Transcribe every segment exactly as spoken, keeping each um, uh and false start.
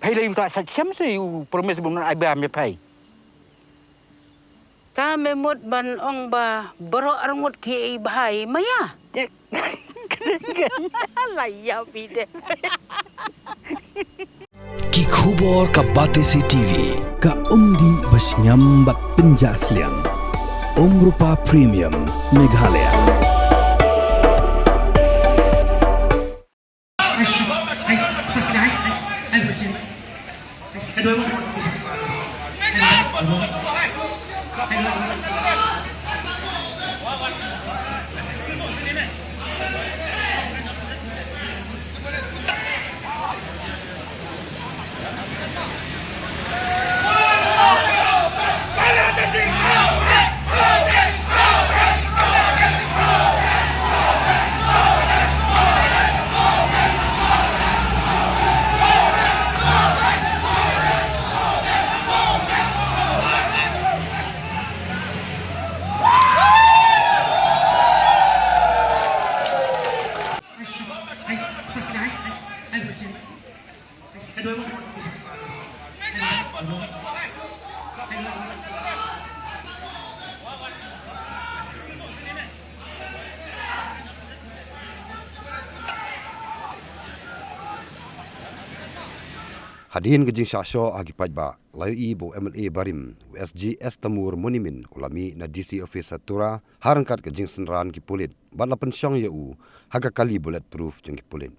Phai lei u ta sa chem se u promise bun ai ba me phai. Ta me mut ban ong ba baroh arngut ki ei bhai maya. La ya bide. Ki khubor ka Batesi T V, ka umdih ba shngiam bad pynjah sliang. Umrupa Premium Meghalaya. Hadien ka jingshah shoh ha ki paidbah, la ïohi ba u M L A barim, u S G S Tamur Monimin, u la mih na D C office ha Tura, ha ryngkat ka jingsynran ki pulit, bad la pynshong ïa u ha ka kali bulletproof jong ki pulit.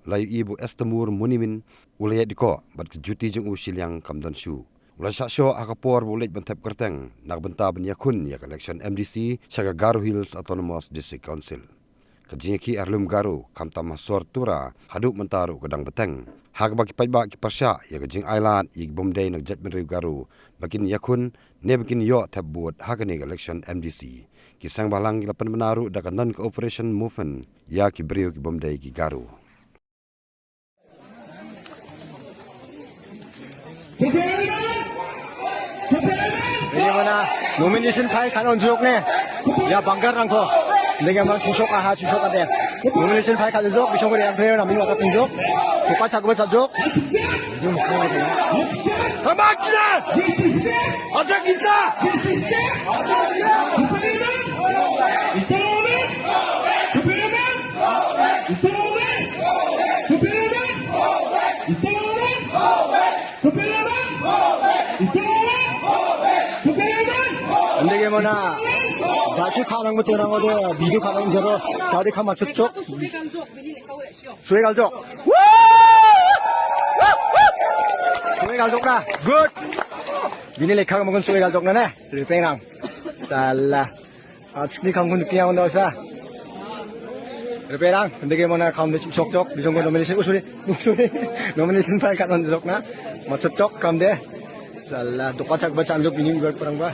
La ïohi ba u S Tamur Monimin u la ïaid dkoh bad ka juti jong u shiliang kam don shuh. U la shah shoh ha ka por ba u leit ban thep kyrteng na ka bynta ban ïakhun ïa ka election M D C sha ka Garo Hills Autonomous District Council. Ka jingïakhih ha ri lum Garo, khamtam ha sor Tura, haduh mynta ruh ka dang bteng, ha kaba ki paidbah ki pyrshah ïa ka jingailad ïa ki bym dei na ka jaitbynriew Garo ba kin ïakhun ne ba kin ïoh thep vote ha kane ka election M D C. Ki seng bhalang ki la pynbna ruh da ka non-cooperation movement ïa ki briew ki bym dei ki Garo. Ini mana nomination file khat on jok ne. Ya banggar nang ko. Dengan mang susok aha susok ade. Nomination file khat jok, bisong ko yang player namin wata tunjuk. Kupat sak kupat sak jok. Hamak kita. Aja kita. Ande ke mana? Dasu khanang beterang ode video khanang jero. Tadi kama chuk chuk. Suwe galjok. Suwe galjok na. Good. Bini lekha ka mukun suwe galjok na ne. Ripeng nang. Salah. Achkni kham khun kiang da sa. Ripeng nang. Ndege mana kham de sok sok. Bisong ko nomination. Oh, sorry. Oh, sorry. Nomination file kat man sok na. Mat sok sok kham de. Salah. Doka chak ba cham jok bini ugar perang ba.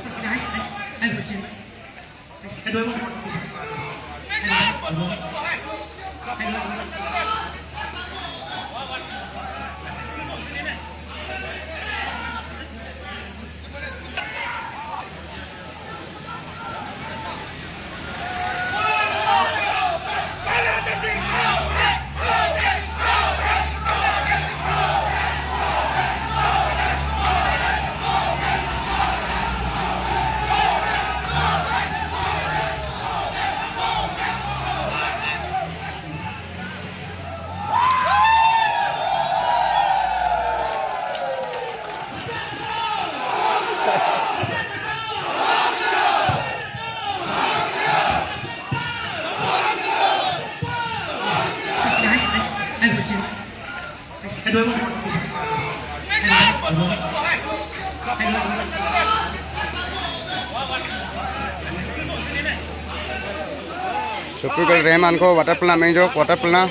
Sofiqul Rahman ko water pla main jok, water pla.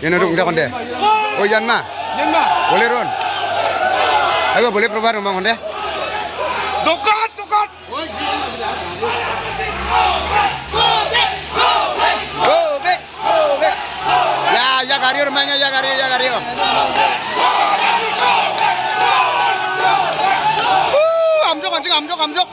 Yen rung ja konde. O yan ma. Yan ma. Bole ron. Ayo bole probar ngomong konde. Dokat, dokat. Go back. Ya, ya gario, remainnya ya gario, ya gario. Uh, amjok, anjing, amjok, amjok.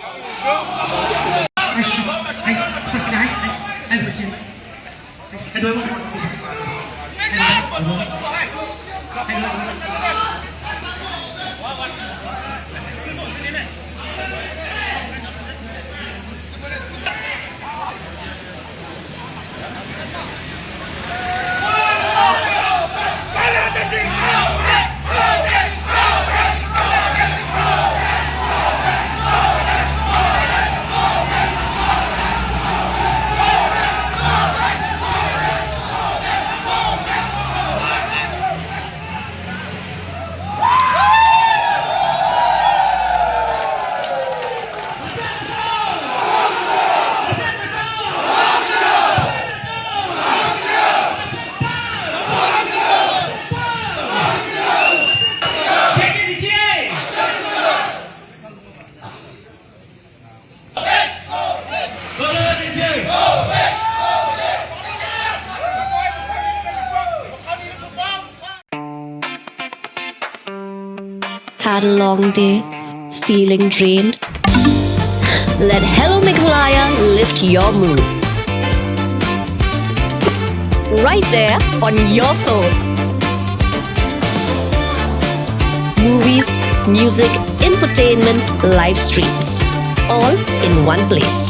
Had a long day? Feeling drained? Let Hello Meghalaya lift your mood. Right there on your phone. Movies, music, infotainment, live streams, all in one place.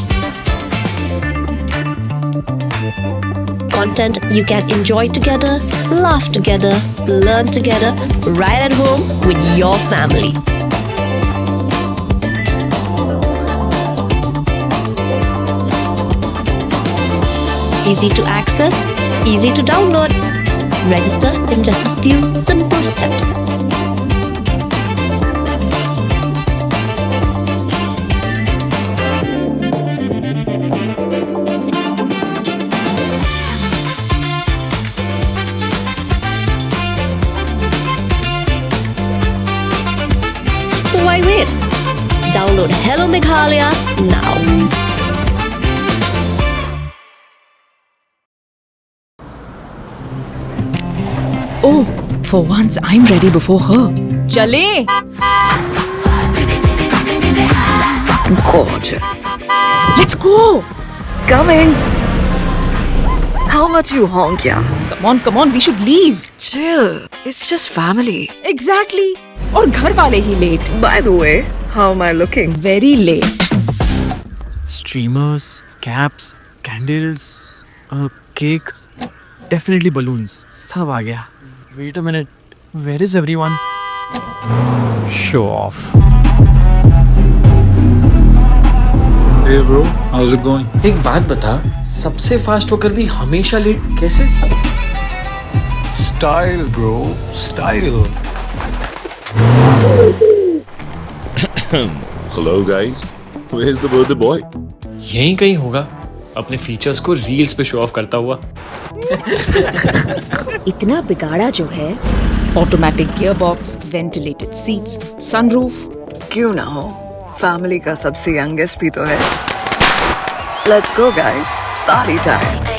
Content you can enjoy together, laugh together, learn together, right at home with your family. Easy to access, easy to download. Register in just a few simple steps. So why wait? Download Hello Meghalaya now. Oh, for once I'm ready before her. चले। Gorgeous. Let's go. Coming. How much you honk, yeah? Come on, come on, we should leave. Chill. It's just family. Exactly. और घर वाले ही late. By the way, how am I looking? Very late. Streamers, caps, candles, a cake, definitely balloons. सब आ गया. Wait a minute. Where is everyone? Show off. Hey bro, how's it going? एक बात बता, सबसे फास्ट होकर भी हमेशा लेट कैसे? Style bro, style. Hello guys, where's the birthday boy? यहीं कहीं होगा, अपने फीचर्स को रील्स पे शो ऑफ करता हुआ. इतना बिगाड़ा जो है. Automatic gearbox, ventilated seats, sunroof. क्यों ना हो, फैमिली का सबसे यंगेस्ट भी तो है. Let's go guys, party time.